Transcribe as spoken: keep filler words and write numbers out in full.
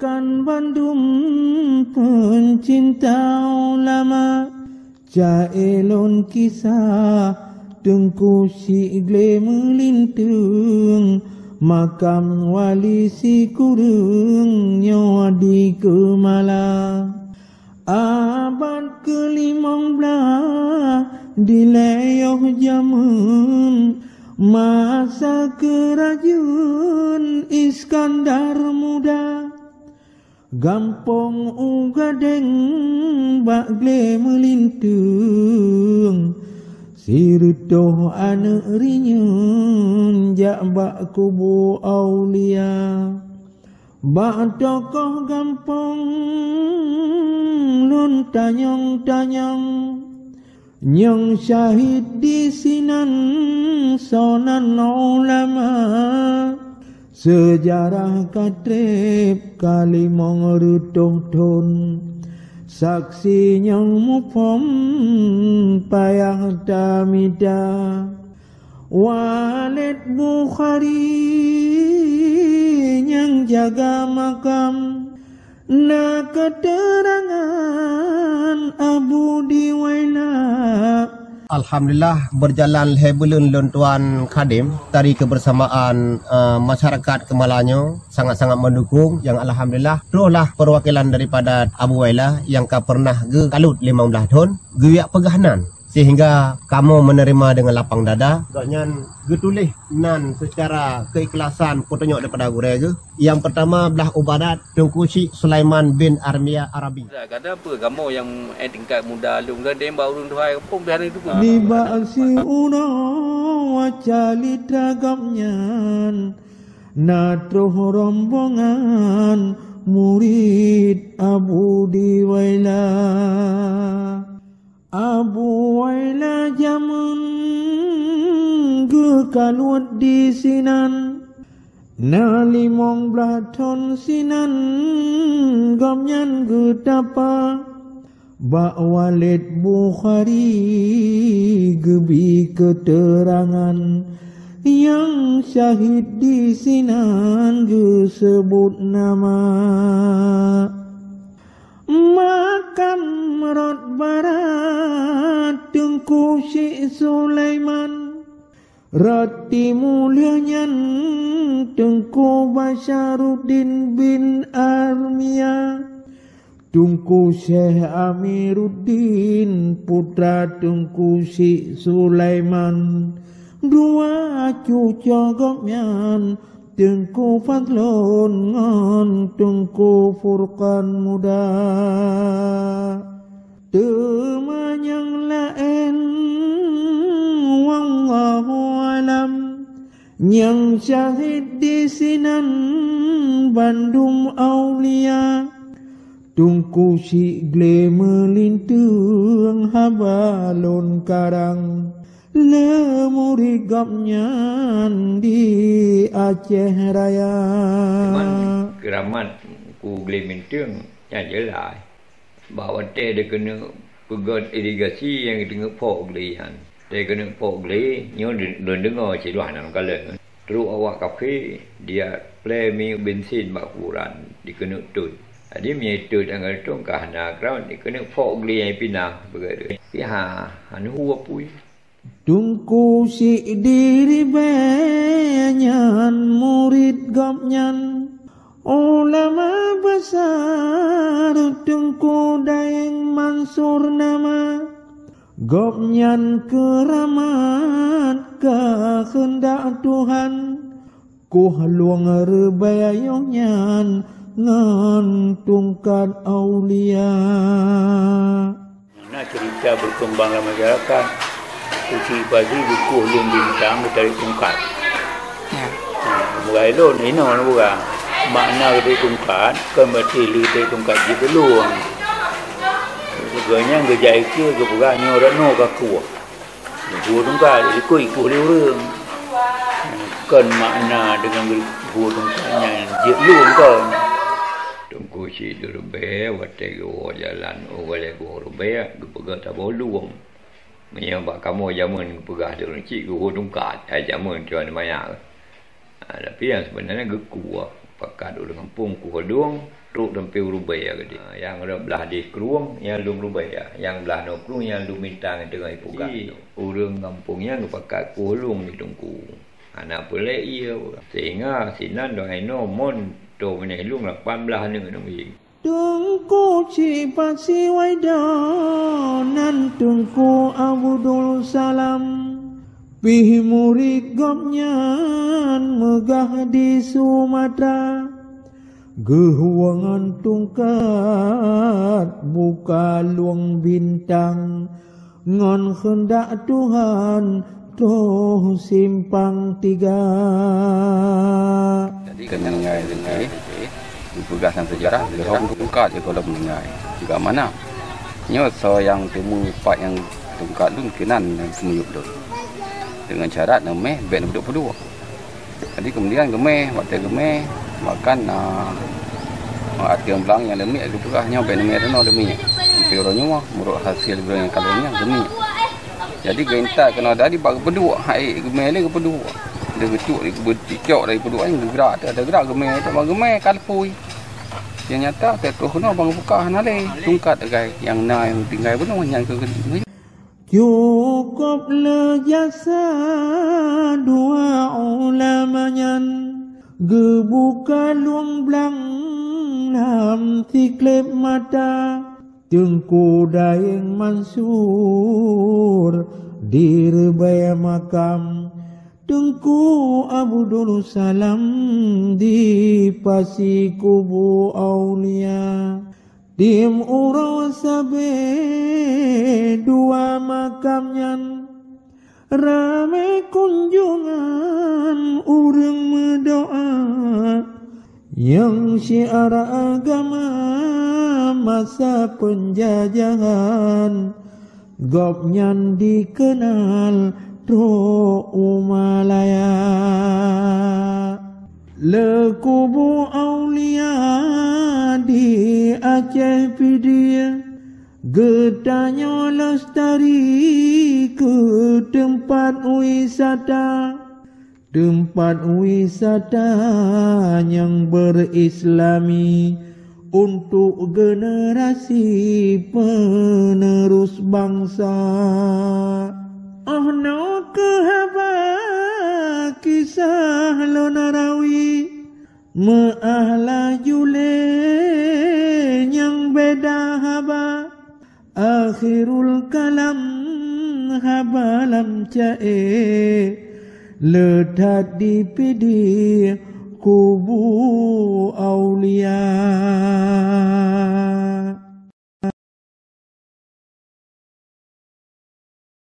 Kan bandum peucinta ulama, cae lôn kisah Teungku Chik Glé Meulinteung, makam wali sikureueng nyoe di Keumala. Abad keulimong blaih dilèe yoh jameun, masa keurajeuen Iskandar Muda. Gampông u Gadeng bak Glé Meulinteung, sireutôh aneuk rinyueng jak bak kubu aulia. Bak tokoh gampông lôn tanyong-tanyong, nyang syahid disinan soe nan ulama. Seujarah ka trép ka limong reutôh thôn, saksi nyang muphom payah tamita. Walid Bukhari nyang jaga makam, na keuteurangan Abu Diwaila. Alhamdulillah, berjalan lhèe buleuen lôn tuan khadem, tari kebersamaan, eh, masyarakat Keumala nyoe sangat-sangat mendukung. Yang alhamdulillah, troh lah perwakilan daripada Abu Waila nyang ka pernah geukalut limong blaih thôn, geujak peugah nan. Sehingga kamoe menerima dengan lapang dada. Gobnyan geutuléh nan seucara keikhlasan peutunyok daripada gurèe geuh. Nyang peurtama blah u barat, Teungku Chik Sulaiman bin Armia Arabi. Kadang peue kamoe nyang, eh, tingkat muda lôn, gadeng bak ureueng tuha gampông pih hana teupeue. Nibak siuroe calitra gobnyan, na troh rombongan murit Abu Diwaila. Abu Waila jameun geukaluet disinan, na limong blaih thôn sinan gobnyan geutapa. Bak Walid Bukhari geubi keuteurangan, nyang syahid disinan geuseubut nama. Makam rot barat Teungku Chik Sulaiman, rot timu lheueh nyan Teungku Basyaruddin bin Armia, Teungku Syekh Amiruddin putra Teungku Chik Sulaiman, dua cucoe gobnyan Teungku Fadlon ngon Teungku Furqan Muda. Teuma nyang laén, wallahu alam, nyang syahid disinan bandum aulia. Teungku Chik Glé Meulinteung haba lôn karang, le murit gobnyan di Aceh Raya. Cuman keuramat Teungku Glé Meulinteung nyan jeulaih. Bak watèe dikeuneuk peugöt irigasi nyang teungeuk phok glé nyan. Watèe keuneuk phok glé, nyoe lôn deungoe siluwah nan kalon. Trok awak kafé, dia plè minyeuk bensin bak kuburan, dikeuneuk tôt. Jadi, meunyoe tôt nyang ka teuntông ka hana keuramat, dikeuneuk phok glé nyang ipinah, beugöt. Tapi ha, hana hu apui. Teungku Chik di Ribèe nyan murit gobnyan, ulama besar Teungku Daeng Mansur nama. Gobnyan keuramat keuheundak Tuhan, kuh lueng Ribèe yoh nyan ngon tungkat aulia. Na cerita berkembang dalam masyarakat. Teungku Chik Basri geukuh lôn bintang geutarek tungkat. Ya. Ha, meugai lôn, inoe lôn peugah. Makna geutarek tungkat, kon berarti lé geutarek tungkat jeuet keu lôn. Gobnyan geujak ikeue geupeugah nyoe rot noe ka kuh. Geukuh tungkat, ikôt ikuh lé ureueng. Kon makna deungon geukuh tungkat nyan jeuet lôn kon. Teungku Chik di Ribèe watèe geuwoe jalan u Balèe Goe Ribèe geupeugah saboh luwong. Meunyoe bak kamoe jameun geupeugah lé ureueng chik geukuh tungkat, ai jameun tuan maya. Ha, tapi nyang seubeunarnya geukuh. Pakat ureuëng gampông Kuhulong trok sampoe u Rubée geude. Nyang rot blah deh Krueng nyang lom Rubée, nyang blah noe Krueng nyang lom Bintang teungoh ipukat. Ureuëng gampông nyan geupakat Kuhulong di Teungku. Hana peureulée ie, sehingga sinan dong inoe mon tô meunyoe lom lapan blah aneuëk nong. Teungku Cik Pasi Waido nan Teungku Abdul Salam, pih murit gobnyan meugah di Sumatera. Geuhueng ngon tungkat buka lueng bintang, ngon keundak Tuhan troh simpang tiga. Jadi, keuneungai lé geupeugah lam seujarah, geuhom tungkat di kolom ninggai. Juga mana? Nyoe soe nyang teumé pat nyang tungkat lôn keunan nyang teumiyueb lôn. Deungon syarat neumeh bék neuduek peuduek. Jadi kemudian geumeh, watée geumeh, bahkan, ah, ateueng blang nyang leumiek geupeugah nyoe bék neumeh reunoe leumiek. Sampoe uroe nyoe, meurok hasil ureuëng nyang ka lheueh nyan leumiek. Jadi geuintat keunoe tadi bak geupeuduek, hai geumeh lé geupeuduek. Dia geucok, dia geupeucok dari peuduek nyan geugrak, ada gerak geumeh, tak bak geumeh ka leupui. Nyang nyata, watée troh keunoe bang buka hana lé, tungkat agai nyang na nyang tinggai bunoe nyan keu Cukôp le jasa dua ulama nyan, geubuka lueng blang lam sikléb mata. Teungku Daeng Mansur di Rubée Makam, Teungku Abdul Salam di Pasi Kubu Aulia. Tim uroe sabe dua makam nyan, ramé kunjongan ureuëng meudoá. Nyang syiar agama masa peunjajahan, gobnyan dikeunal trok u Malaya. Le Kubu Aulia di Aceh Pidie, geutanyoe lestari keu teumpat wisata. Teumpat wisata nyang beurislami untuk generasi penerus bansa. Oh noe keuh haba kisah lôn rawi, meu'ah laju lé nyang beda haba. Akhirul kalam haba lam caé, le that di Pidie Kubu Aulia.